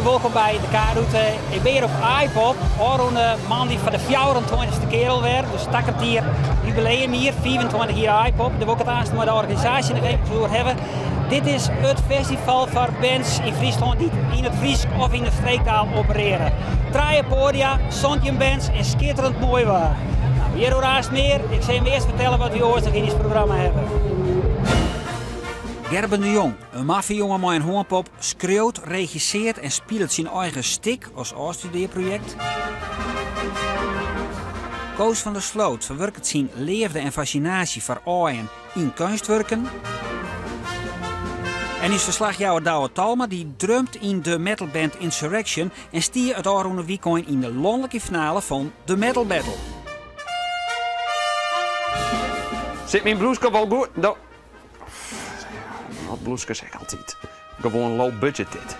Goeie, wolkom by de K-route. Ik bin hjir op Aaipop, ôfrûne moandei foar de fjouwerentweintichste kear alwer. Dus takom jier jubileumjier, 25 jier Aaipop. Dêr wol ik it aanst mei de organisaasje noch even oer hawwe. Dit is it festival foar bands yn Fryslân dy't yn it Frysk of yn de streektaal opereare. Trije poadia, 17 bands en skitterend moai waar. Nou, hjiroer aanst mear. Ik sil jim earst fertelle wat wy oars noch yn ús programma hawwe. Gerben de Jong, in maffe jonge mei in hânpop, skriuwt, regisseart en spilet syn eigen stik as ôfstudearprojekt. Koos van der Sloot ferwurket syn leafde en fassinaasje foar aaien yn keunstwurken. En ús ferslachjouwer Douwe Talma dy drumt yn de metalband Insurrection en stie it ôfrûne wykein yn de lanlike finale fan de Metal Battle. Sit myn blûske wol goed? No. Dat blûske is ek altyd gewoan low budget dit.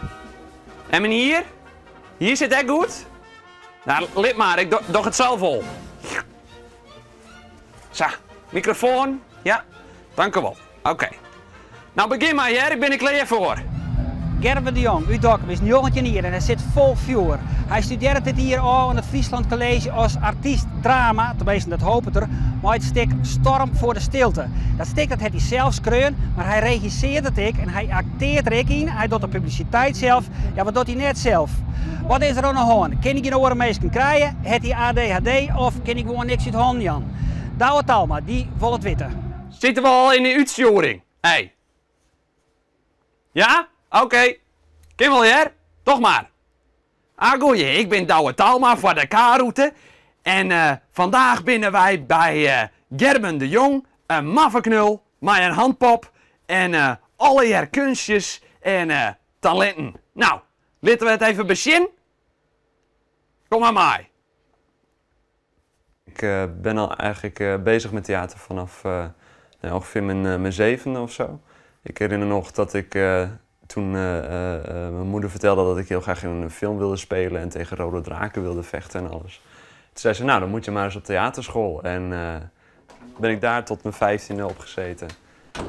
En myn hier? Hier sit ek goed? Nou, lit mar, ik doch it sels wol. Sa, mikrofoan, ja, dankewol. Oké. Nou begjin mar hear, ik bin der klear foar. Gerben de Jong út Dokkum is 19 jier en hy sit fol fjoer. Hy studearret dit jier ôf oan it Friesland College as artyst drama, teminsten dat hopet er, mei it stik Storm voor de Stilte. Dat stik dat hat hy sels skreaun, mar hy regissearret it ek en hy akteart der ek yn. Hy docht de publisiteit sels, ja wat docht hy net sels? Wat is der oan de hân? Kin hy gjin oare minsken krije? Hat hy ADHD of kin hy gewoan niks út hannen jaan? Douwe Talma, dy wol it witte. Sitte we al yn de útstjoering? Hey. Ja? Oké. Kin wol hear. Doch mar. Ah goeie, ik bin Douwe Talma foar de K-route en vandaag binne wy by Gerben de Jong, in maffe knul mei in handpop en allegear kunstjes en talinten. Nou, litte we it even besjen. Kom mar mei. Ik ben al eigenlijk bezig met theater vanaf ongeveer mijn zevende of zo. Ik herinner nog dat ik toen mijn moeder vertelde dat ik heel graag in een film wilde spelen en tegen rode draken wilde vechten en alles. Toen zei ze, nou dan moet je maar eens op theaterschool. En ben ik daar tot mijn 15e op gezeten.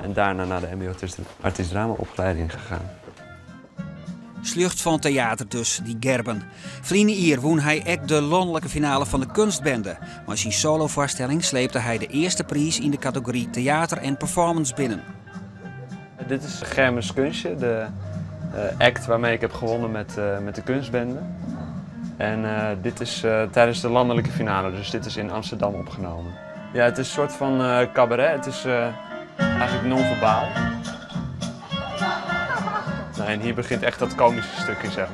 En daarna naar de mbo artiest drama opleiding gegaan. Sljocht fan teater dus, dy Gerben. Ferline jier wûn hy ek de lanlike finale fan de Kunstbende. Mei syn solofoarstelling sleepte hy de earste priis yn de kategory teater en performance binnen. Dit is Germens Kunstje, de act waarmee ik heb gewonnen met de Kunstbende. En dit is tijdens de landelijke finale, dus dit is in Amsterdam opgenomen. Ja, het is een soort van cabaret, het is eigenlijk non-verbaal. Nou, en hier begint echt dat komische stukje.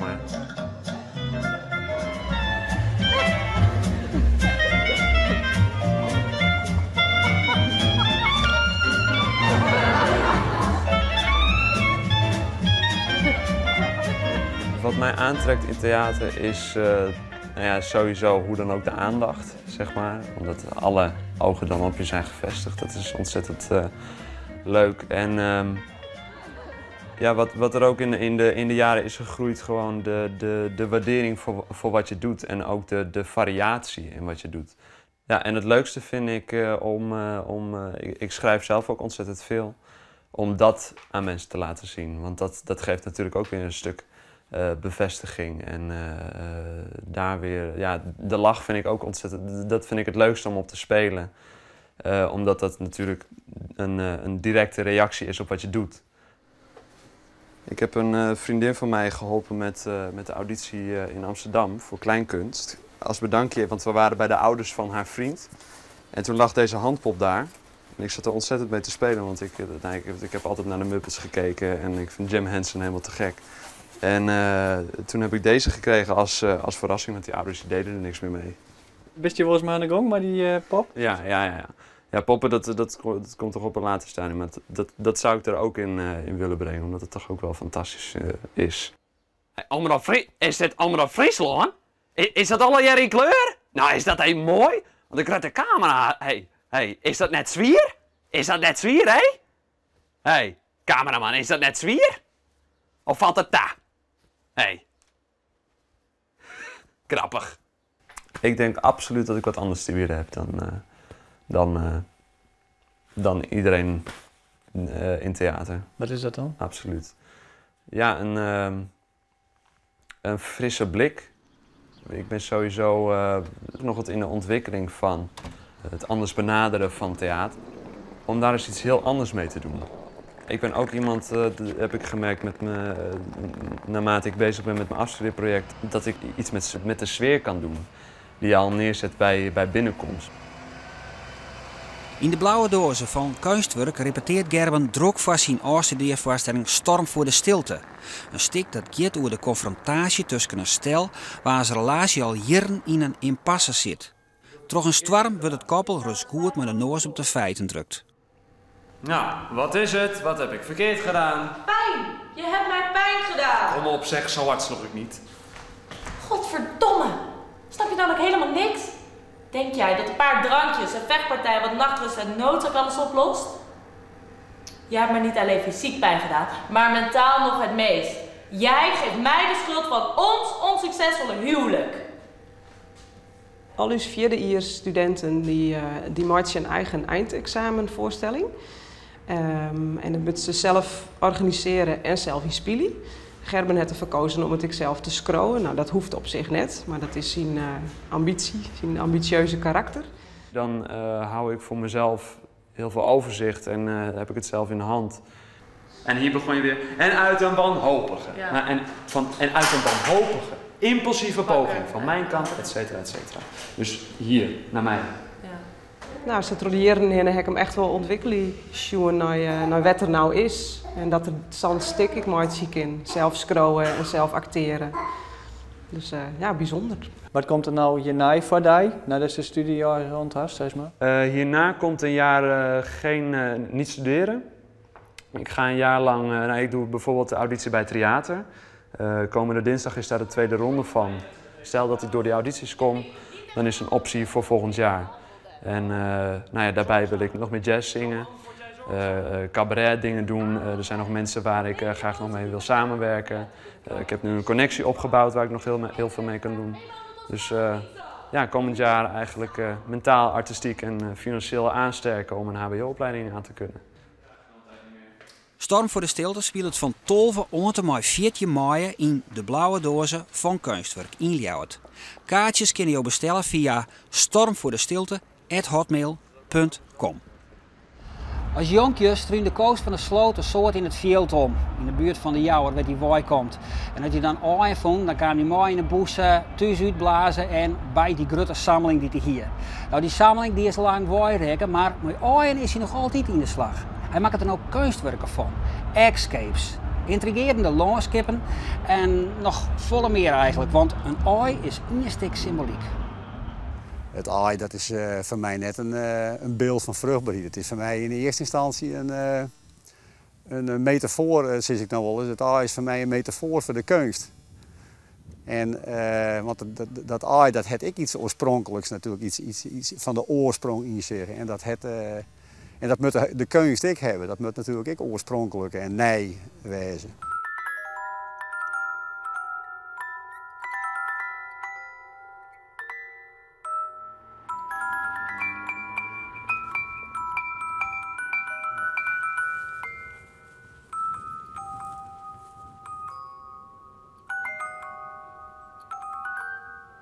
Wat mij aantrekt in theater is sowieso hoe dan ook de aandacht. Omdat alle ogen dan op je zijn gevestigd. Dat is ontzettend leuk. En wat er ook in de jaren is gegroeid, gewoon de waardering voor wat je doet en ook de variatie in wat je doet. Ja, en het leukste vind ik om, om ik, ik schrijf zelf ook ontzettend veel, om dat aan mensen te laten zien. Want dat geeft natuurlijk ook weer een stuk bevestiging. En daar weer, ja, de lach vind ik ook ontzettend, dat vind ik het leukste om op te spelen. Omdat dat natuurlijk een directe reactie is op wat je doet. Ik heb een vriendin van mij geholpen met de auditie in Amsterdam voor kleinkunst. Als bedankje, want we waren bij de ouders van haar vriend. En toen lag deze handpop daar. En ik zat er ontzettend mee te spelen, want ik heb altijd naar de Muppets gekeken en ik vind Jim Henson helemaal te gek. En toen heb ik deze gekregen als verrassing, want die ouders die deden er niks meer mee. Wist je wel eens maar aan de gong, maar die pop? Ja, ja, ja, ja. Ja, poppen, dat komt toch op een later stadium. Maar dat zou ik er ook in willen brengen, omdat het toch ook wel fantastisch is. Hey, Omrop is dit Omrop Fryslân? Is dat allegear yn kleur? Nou, is dat even moai? Want ik krijg de camera. Hey, hey, is dat net swier? Is dat net swier, hè? Hey, cameraman, is dat net swier? Of falt it ta? Hey. Grappich. Ik denk absoluut dat ik wat anders te bieden heb dan iedereen in theater. Wat is dat dan? Absoluut. Ja, Een frisse blik. Ik ben sowieso nog wat in de ontwikkeling van het anders benaderen van theater. Om daar eens iets heel anders mee te doen. Ik ben ook iemand, dat heb ik gemerkt naarmate ik bezig ben met mijn afstudeerproject, dat ik iets met de sfeer kan doen die je al neerzet bij binnenkomst. In de blauwe dozen van Keunstwurk repeteert Gerben drok voor zijn afstudeervoorstelling Storm voor de Stilte. Een stik dat gaat over de confrontatie tussen een stel waar zijn relatie al jaren in een impasse zit. Troch een storm wordt het koppel rust goed met de noos op de feiten drukt. Nou, wat is het? Wat heb ik verkeerd gedaan? Pijn! Je hebt mij pijn gedaan! Kom op zeg, zo hard sloeg ik niet. Godverdomme! Snap je dan ook helemaal niks? Denk jij dat een paar drankjes, een vechtpartij, wat nachtrust en noodzaak alles oplost? Jij hebt me niet alleen fysiek pijn gedaan, maar mentaal nog het meest. Jij geeft mij de schuld van ons onsuccesvolle huwelijk. Al uw vierdejaars studenten die maken een eigen eindexamenvoorstelling. En dat moeten ze zelf organiseren en zelf inspelen. Gerben heeft ervoor gekozen om het ik zelf te scrollen. Dat hoeft op zich net, maar dat is zijn ambitie, zijn ambitieuze karakter. Dan hou ik voor mezelf heel veel overzicht en heb ik het zelf in de hand. En hier begon je weer. En uit een wanhopige. Nou, en, van, en uit een wanhopige, impulsieve poging van mijn kant, et cetera, et cetera. Dus hier, naar mij. Ze trolleeren en heb ik hem echt wel ontwikkelen. Sjoen naar wat er nou is. En dat er zo'n stik ik maar ziek in. Zelf scrollen en zelf acteren. Dus bijzonder. Wat komt er nou hierna voor die? Nadat de studiejaar rond was, zeg maar? Hierna komt een jaar niet studeren. Ik ga een jaar lang, nou, ik doe bijvoorbeeld de auditie bij Tryater. Komende dinsdag is daar de tweede ronde van. Stel dat ik door die audities kom, dan is het een optie voor volgend jaar. En daarbij wil ik nog meer jazz zingen, cabaret dingen doen. Er zijn nog mensen waar ik graag nog mee wil samenwerken. Ik heb nu een connectie opgebouwd waar ik nog heel veel mee kan doen. Dus komend jaar eigenlijk mentaal, artistiek en financieel aansterken om een H B O-opleiding aan te kunnen. Storm voor de Stilte speelt van 12 oant en mei 14 mei in de blauwe dozen van Keunstwurk in Ljouwert. Kaartjes kun je bestellen via stormvoordestilte at hotmail punt com. Als jonkje struinde de koos van de sloot een soort in het veld om, in de buurt van de Jouwer, waar die waai komt. En als je dan aaien vond, dan kwam die mooi in de boes thuis uitblazen en bij die grote sammeling die hier. Die sammeling die is lang waairekken, maar met aaien is hij nog altijd in de slag. Hij maakt er dan ook kunstwerken van, escapes, intrigerende landskippen en nog volle meer eigenlijk, want een aai is een stuk symboliek. Het aai, dat is voor mij net een beeld van vruchtbaarheid. Het is voor mij in eerste instantie een metafoor, zeg ik nou wel eens. Het aai is voor mij een metafoor voor de kunst. En want dat aai, dat had ik iets oorspronkelijks natuurlijk, iets van de oorsprong in zich. En dat moet de kunst ik hebben, dat moet natuurlijk ik oorspronkelijk en nij wezen.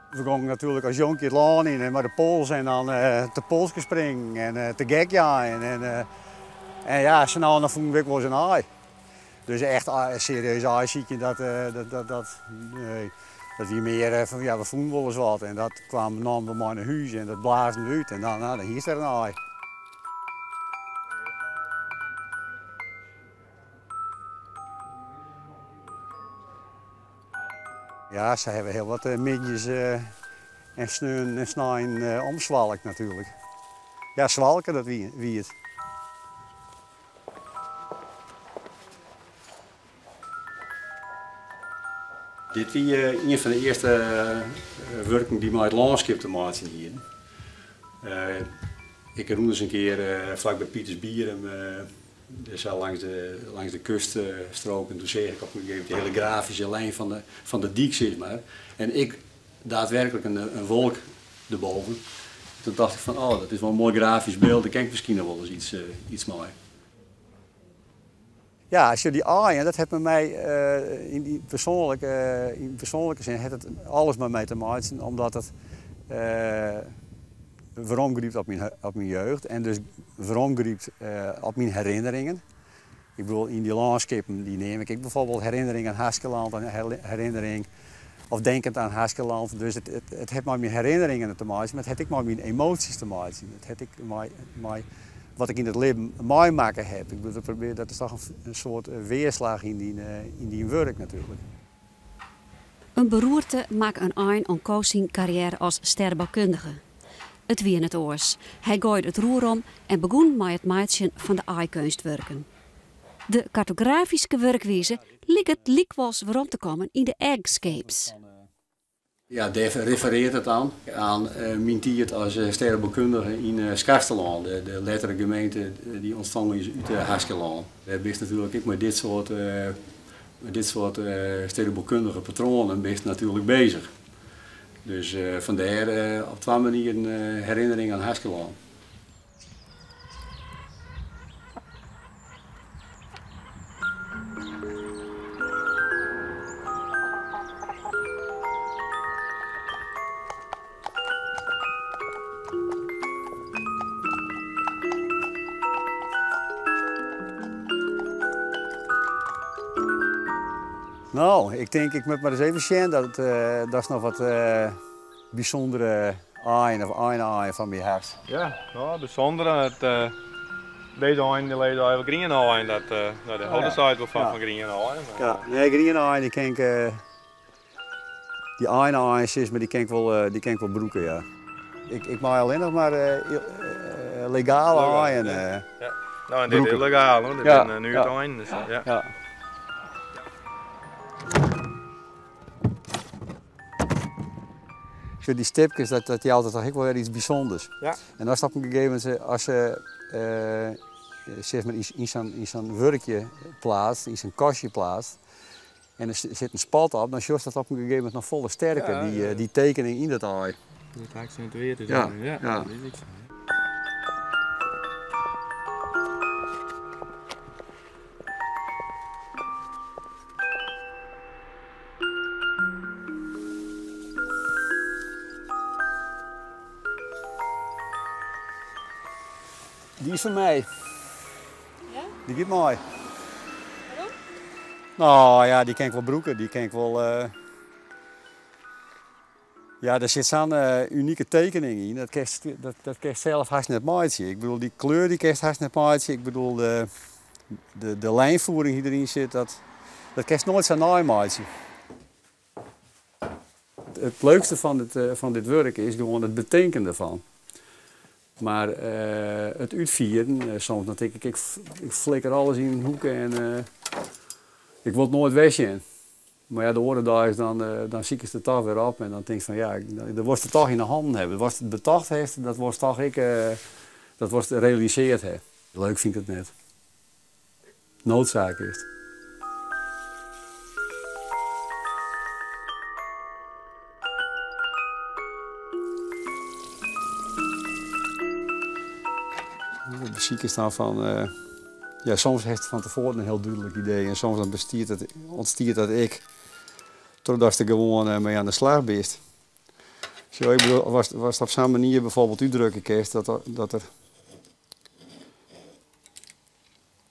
We gingen natuurlijk als jonkie het land in en maar de pols en dan te polsje springen en te gek ja. En ja, zo nou, dan voelde ik wel eens een aai. Dus echt serieus aai zie je dat dat, dat, dat, nee, dat wie meer van, ja, we voelen wel eens wat. En dat kwam, namen we maar naar huis en dat blaasden we uit en dan, nou, dan hier is er een aai. Ja, ze hebben heel wat midjes en sneun en snijn omzwalk natuurlijk. Ja, zwalken, dat wie het. Dit was een van de eerste werken die met het landschap te maken hier. Ik heb eens een keer vlak bij Pietersbierum dus al langs de kuststrook en toen zag ik op een gegeven moment de hele grafische lijn van de diek, zeg maar. En ik daadwerkelijk een wolk erboven. Toen dacht ik van, oh, dat is wel een mooi grafisch beeld, daar ken ik misschien nog wel eens iets mooi. Ja, sjoch dy aaien, dat hat mei my yn dy persoanlike, yn persoanlike sin hat it alles mei my te meitsjen, omdat it weromgrypt op myn, op myn jeugd en dus weromgrypt op myn herinneringen. Ik bedoel, yn dy lânskippen, dy neam ik ek bijvoorbeeld herinnering aan Haskerland en herinnering of denkend aan Haskerland. Dus it, it, it hat mei myn herinneringen te meitsjen, mar it hat ek mei myn emoasjes te meitsjen. It hat ek mei, mei wat ik yn it libben meimakke ha. Ik bedoel, probeer, dat is toch in soart weerslag yn dyn, yn dyn wurk natuerlik. In beroerte makke in ein oan Koos syn karriêre as stêdeboukundige. It wie net oars, hy goaide it roer om en begûn mei it meitsjen fan de aaikeunstwurken. De kartografyske wurkwize liket lykwols werom te kommen yn de Eggscapes. Ja, dêr referearret it aan, aan myn tiid as stêdeboukundige yn Skarsterlân, de lettere gemeente dy't ûntstien is út Haskerlân. Dêr bist natuerlik ek mei dit soart, mei dit soart stêdeboukundige patroanen bist natuerlik bezich. Dus fandêr op twa manieren herinnering aan Haskerlân. No, ik tink ik moat mar ris even sjen dat datst noch wat bysûndere aaien of eine-aaien fan my hast. Ja, no, bysûndere. It, uh, dizze einen dy lizze even griene aaien. Dat, uh, no, de oh, ja. wol fan, ja. fan griene aaien. Maar, ja, nee, griene aaien die kin ik, uh, dy eine-aaien sis mar, dy kin ik wol, uh, dy kin ik wol brûke, ja. Ik, ik mei allinnich mar uh, legale aaien uh, ja. No, en dit is legaal, hoor. Dit ja. binne nu ja. einen, dus, ja. ja. Sjoch, dy stipkes, dat, dat jout it toch ek wol wer iets bysûnders. Ja. En as op in gegeven momint, as se sis mar yn sa'n yn sa'n wurkje plaatst, yn sa'n kastje plaatst, en der sit in spat op, dan sjochst dat op in gegeven momint noch folle sterker, Ja, dy, ja. dy tekening yn dat aai. Dat aksintueart it Ja, dan, ja. ja. Dat is ek sa. Dy is fan my. Ja? Dy giet mei. Waarom? No ja, dy kin ik wol brûke. Dy kin ik wol. Uh... Ja, der sit sa'n uh, unike tekening yn. Dat kinst, dat, dat kinst sels hast net meitsje. Ik bedoel, dy kleur dy kinst hast net meitsje. Ik bedoel, de, de, de lijnvoering dy't deryn sit, dat, dat kinst noait sa neimeitsje. It leukste fan dit, eh, fan dit wurk is gewoan it betinken derfan. Mar uh, it útfieren, uh, soms dan tink ik, ik, ik flikker alles yn in hoeke en uh, ik wol it noait wer sjen. Mar ja, de oare deis dan, dan sikest it toch wer op en dan tinkst fan ja, dan wolst it toch yn de hannen hawwe. Watst it betocht hast, dat wolst toch ek, dat wolst realisearre hawwe. Leuk fyn ik it net. Noodzaak is it. De besikers dan fan, uh, ja, soms hast fan tefoaren in hiel dúdlik idee en soms dan bestiet it, ûntstiet dat ek trochdatst der gewoan eh, mei oan de slach bist. Sjoch, ik bedoel, watst, watst op sa'n manier bijvoorbeeld útdrukke kinst, dat, dat der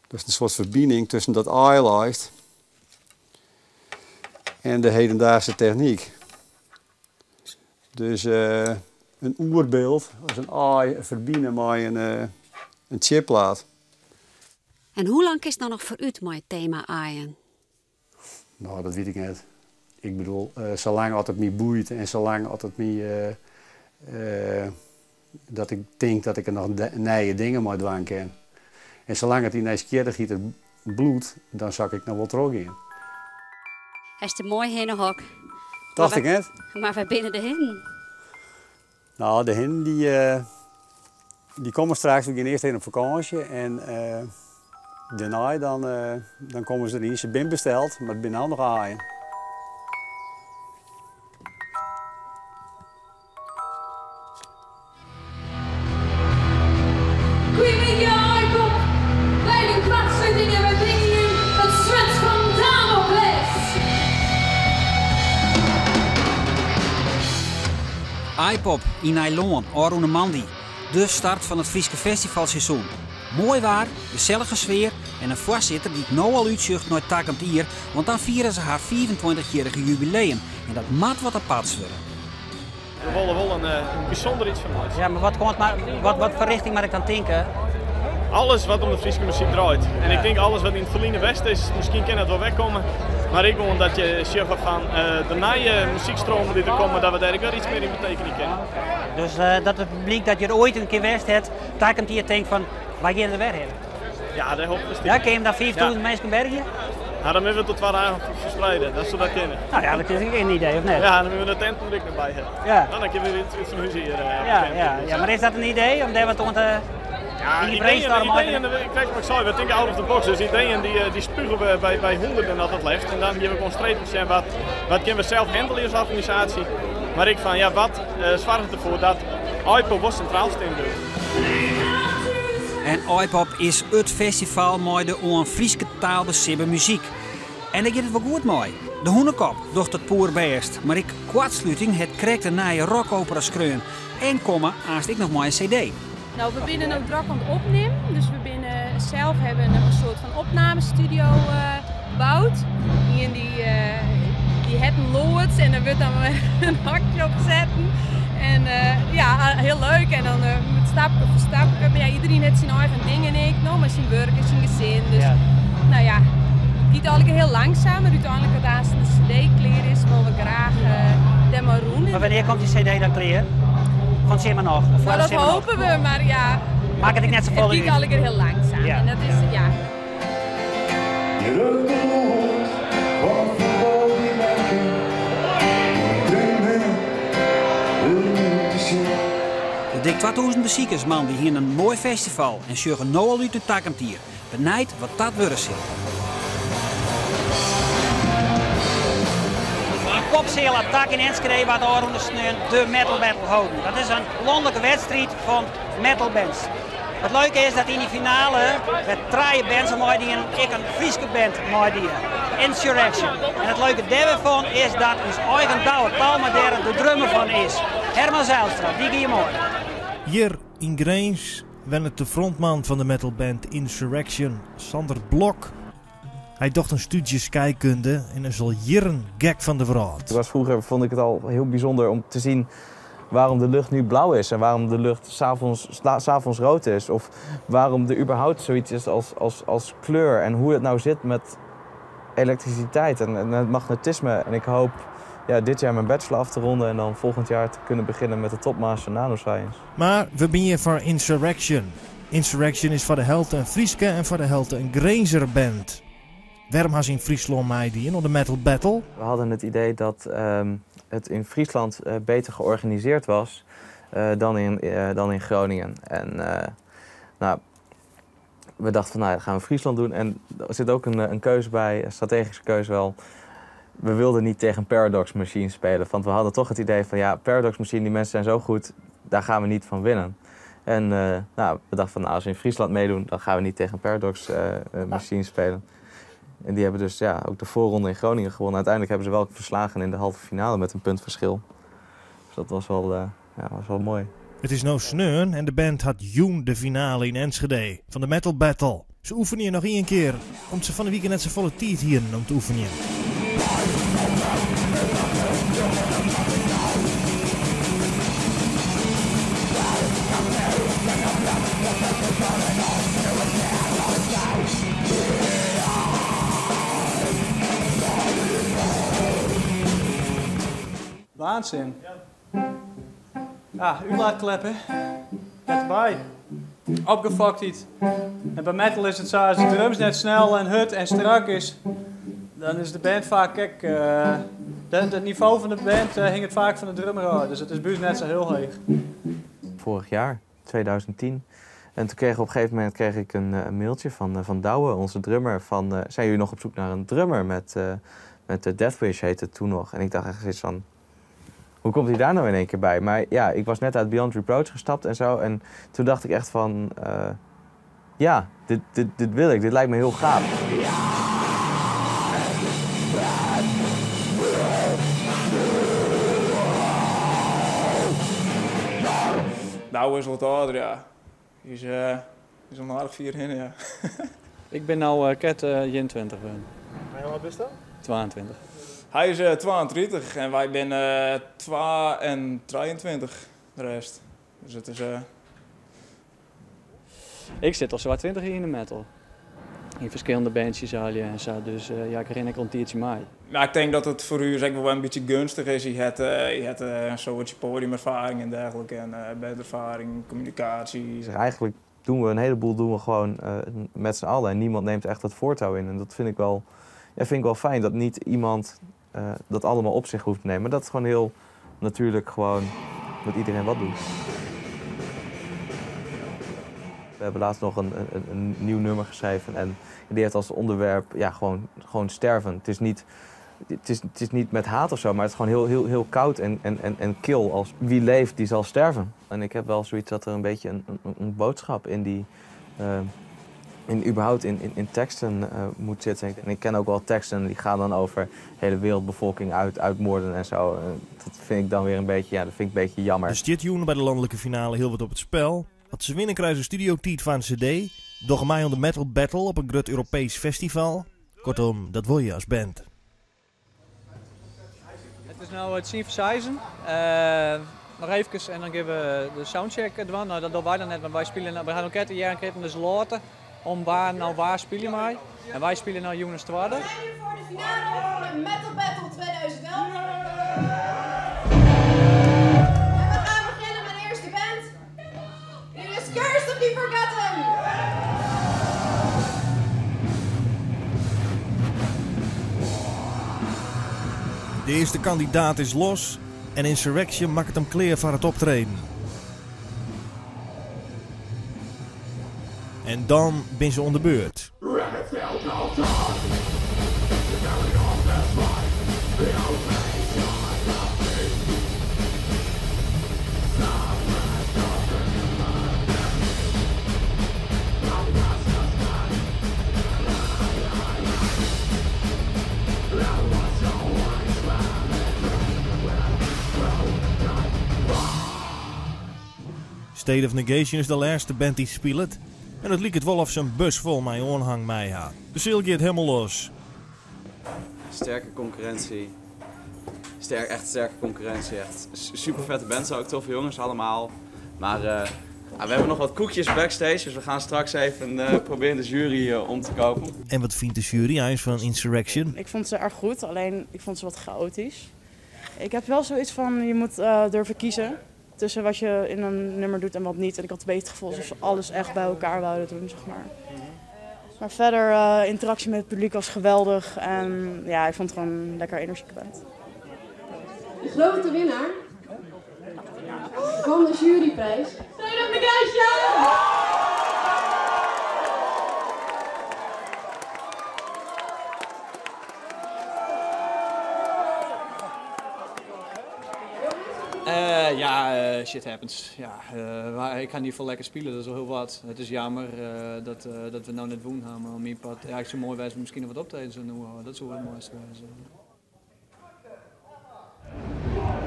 dat is in soart ferbining tusken dat aai leist en de hedendaagse technyk. Dus uh, in oerbyld, as in aai ferbine mei in, uh, in chipplaat. En hoe lang kinst no noch foarút mei it tema aaien? No, dat wit ik net. Ik bedoel, uh, salang as it my boeit en salang as it my uh, uh, dat ik tink dat ik der noch nije dingen mei dwaan kin. En salang it dy nijsgjirrichheid der bliuwt, dan sil ik noch wol trochgean. Hast in moai hinnehok. Tocht ik net. Mar wêr binne de hinnen? No, de hinnen dy, dy komme straks. We gean earst even op fakânsje en dêrnei dan, dan komme se deryn. Se binne besteld, mar it binne no noch aaien. Goeiemiddei Aaikop! Wy de koartsluting en wy bringe jim Aaipop yn Nijlân, ôfrûne moandei. De start fan it Fryske festivalseizoen. Moai waar, gesellige sfear en in foarsitter dy't no al útsjocht nei takommend jier, want dan fiere se har 25-jierrige jubileum en dat moat wat aparts wurde. We wolle wol in bysûnder iets fan meitsje. Ja, mar wat, komt, wat, wat foar rjochting moat ik dan tinke? Alles wat om de Fryske muzyk draait. En ik tink alles wat yn it ferline west is, miskien kin dat wol werkomme. Mar ek gewoan dat je sjogge fan de nije muzykstromen dy't der komme, dat we dêr ek wer iets mear yn betekenje kinne. Dus dat it publyk dat hjir oait in kear west hat, takommend jier tinkt fan wy gean der wer hinne. Ja, dêr hoopje we. Ja, kinne jim dan 5000 minsken bergje? Ja, dan moatte we it oer twa dagen ferspreide, dan soe dat kinne. No ja, dat is ek in idee, of net? Ja, dan moatte we de tenten der ek noch by hawwe. Ja. No, dan kinne we út fan hús hjir. Ja, ja, ja, mar is dat in idee om dêr wat oan te. Ja, in die ideeën, brainstorm ideeën, krekt wat ik sei, we tinke out of the box. Dus ideeën dy, dy spuge we by hûnderten as it leafst. En dan gean we gewoan strepen sjen wat, wat kinne we sels handelje as organisaasje. Mar ek fan, ja, wat soarget derfoar dat Aaipop wol sintraal stean bliuwt. En Aaipop is it festival mei de oan Fryske taal besibbe muzyk. En dêr giet it wol goed mei. De Hûnekop docht it poerbêst, mar ek Koartsluting hat krekt in nije rockopera skreaun en komme aanst ek noch mei in CD. No, we binne no drok oan it opnimmen, dus we binne sels hawwe in soart fan opnamestudio boud. Ien dy, dy hat in loads en der wurdt dan wer in hokje op setten. En ja, hiel leuk. En dan stapke foar stapke. Mar ja, iderien hat syn eigen dingen ek, no, mei syn wurk en syn gesin. Dus no ja, it giet allegear hiel langsaam, mar úteinlik as aanst de CD klear is, wolle we graach dêrmei rûn. Mar wannear komt dy CD dan klear? Fan 't simmer noch? Of foar No, de dat simmer noch? hoopje we, mar ja, Makket ek net safolle it giet út. allegear hiel langsaam. En dat is, ja. De dik 2000 besikers moandei hiene in moai festival en sjogge no al út nei takommend jier. Benijd wat dat wurde sil. Yn Popseal Attack yn Enschede waard ôfrûne sneon de Metal Battle holden. Dat is in lanlike wedstriid fan metalbands. It leuke is dat yn dy finale wer trije bands oan meidienen, ek in Fryske band meidie, Insurrection. En it leuke dêr wer fan is dat ús eigen Douwe Talma dêr de drummer fan is. Herman Zeilstra, dy gie moai. Hjir yn Grins wennet de frontman fan de metalband Insurrection, Sander Blok. Hy docht in stúdzje skeikunde en is al jierren gek fan de wrâld. Was vroeger vond ik het al heel bijzonder om te zien waarom de lucht nu blauw is en waarom de lucht 's avonds rood is. Of waarom er überhaupt zoiets is als kleur en hoe het nou zit met elektriciteit en het magnetisme. En ik hoop, ja, dit jaar mijn bachelor af te ronden en dan volgend jaar te kunnen beginnen met de topmaster nanoscience. Mar we binne hjir foar Insurrection. Insurrection is foar de helte in Fryske en foar de helte in Grinzer band. Wêrom ha se yn Fryslân meidien oan de Metal Battle? We hadden het idee dat het in Friesland beter georganiseerd was dan in Groningen. En nou, we dachten van, nou, dan gaan we Friesland doen. En er zit ook een keuze bij, een strategische keuze wel. We wilden niet tegen Paradox Machine spelen, want we hadden toch het idee van, ja, Paradox Machine, die mensen zijn zo goed, daar gaan we niet van winnen. En nou, we dachten van, nou, als we in Friesland meedoen, dan gaan we niet tegen Paradox Machine spelen. En die hebben dus, ja, ook de voorronde in Groningen gewonnen. Uiteindelijk hebben ze wel verslagen in de halve finale met een puntverschil. Dus dat was wel, ja, was wel mooi. It is no sneon en de band hat jûn de finale yn Enschede fan de Metal Battle. Se oefenje noch ien kear, om't se fan 'e wike net safolle tiid hienen om te oefenjen. Waanzin. Ja, útlaatklep, hè. Net derby. Opgefoktheid. En by metal is it sa, as de drums net snel en hurd en strak is, dan is de band faak ek, it nivo fan de band hinget faak fan de drummer ôf, dus it is by ús net sa hiel heech. Vorig jaar, 2010. En toen kreeg op een gegeven moment kreeg ik een mailtje van Douwe, onze drummer, van zijn jullie nog op zoek naar een drummer met de Deathwish heette het toen nog. En ik dacht echt zoiets van, hoe komt hij daar nou in één keer bij? Maar ja, ik was net uit Beyond Reproach gestapt en zo. En toen dacht ik echt van, ja, dit wil ik, dit lijkt me heel gaaf. Douwe is wat âlder, ja. Hy is, is al aardich fier hinne, ja. Ik bin no krekt 21 wurden. En hoe âld bisto? 22. Hy is 32 en wy binne 2 en 23, de rest. Dus it is. Ik sit al sawat 20 jier yn de metal. Yn ferskillende bandsjes allegear en sa, dus ja, ik rin ek al in tiidsje mei. Maar ik tink dat it foar ús ek wol in bytsje geunstich is. Hy hat, hy hat in soadsje podiumerfaring en dergelike en banderfaring, kommunikaasje. Dus eigenlijk doen we een heleboel doen we gewoon met z'n allen en niemand neemt echt het voortouw in. En dat vind ik wel, ja, vind ik wel fijn, dat niet iemand dat allemaal op zich hoeft te nemen. Maar dat het gewoon heel natuurlijk gewoon dat iedereen wat doet. We hebben laatst nog een nieuw nummer geschreven en die heeft als onderwerp, ja, gewoon sterven. Het is niet, het is niet met haat of zo, maar het is gewoon heel, heel, heel koud en kil. Als wie leeft, die zal sterven. En ik heb wel zoiets dat er een beetje een boodschap in die, in überhaupt in teksten moet zitten. En ik ken ook wel teksten die gaan dan over hele wereldbevolking uitmoorden en zo. Dat vind ik dan weer een beetje, ja, dat vind ik een beetje jammer. Dus dit jong bij de landelijke finale heel wat op het spel. Wat ze winnen krijgen ze studio Tiet van CD. Doch mij om de Metal Battle op een groot Europees festival. Kortom, dat wil je als band. Het is nu het zien voor nog even en dan geven we de soundcheck doen. Nou, dat doen wij dan net, want wij spelen, we gaan ook een jaar en dus laten om waar nou waar spelen wij. En wij spelen nou Jonas Twadde. We zijn hier voor de finale van de Metal Battle 2011. En we gaan beginnen met de eerste band. Dit is Curse of the Forgotten. De eerste kandidaat is los en Insurrection maakt hem klaar voor het optreden. En dan ben ze onder beurt. State of Negation is de laatste band die speelt. En het liep het wel of zijn bus vol mijn aanhang mij had. De ziel gaat helemaal los. Sterke concurrentie. Echt sterke concurrentie. Echt super vette bands ook, toffe jongens allemaal. Maar we hebben nog wat koekjes backstage, dus we gaan straks even proberen de jury om te kopen. En wat vindt de jury eens van Insurrection? Ik vond ze erg goed, alleen ik vond ze wat chaotisch. Ik heb wel zoiets van, je moet durven kiezen tussen wat je in een nummer doet en wat niet. En ik had een beetje het gevoel alsof ze alles echt bij elkaar wouden doen. Maar verder, interactie met het publiek was geweldig. En ja, ik vond het gewoon een lekker energieke band. De grote winnaar van de juryprijs. State of Negation! Ja, shit happens. Ja, ik ga in ieder geval lekker spelen, dat is al heel wat. Het is jammer dat we nou net woon hebben, maar mijn pad, ja, ik zou mooi wijzen misschien nog wat optreden zou doen. Dat zou wel het mooiste zijn.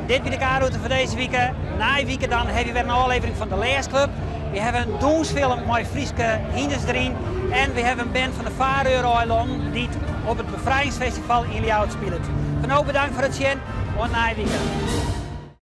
Dit is de K-route voor deze week. Na week dan heb je weer een aflevering van de Leesclub. We hebben een doensfilm met Frieske hinders erin. En we hebben een band van de Faroe-eilanden die op het Bevrijdingsfestival in Ljouwert speelt. Van ook bedankt voor het zien. Tot na week.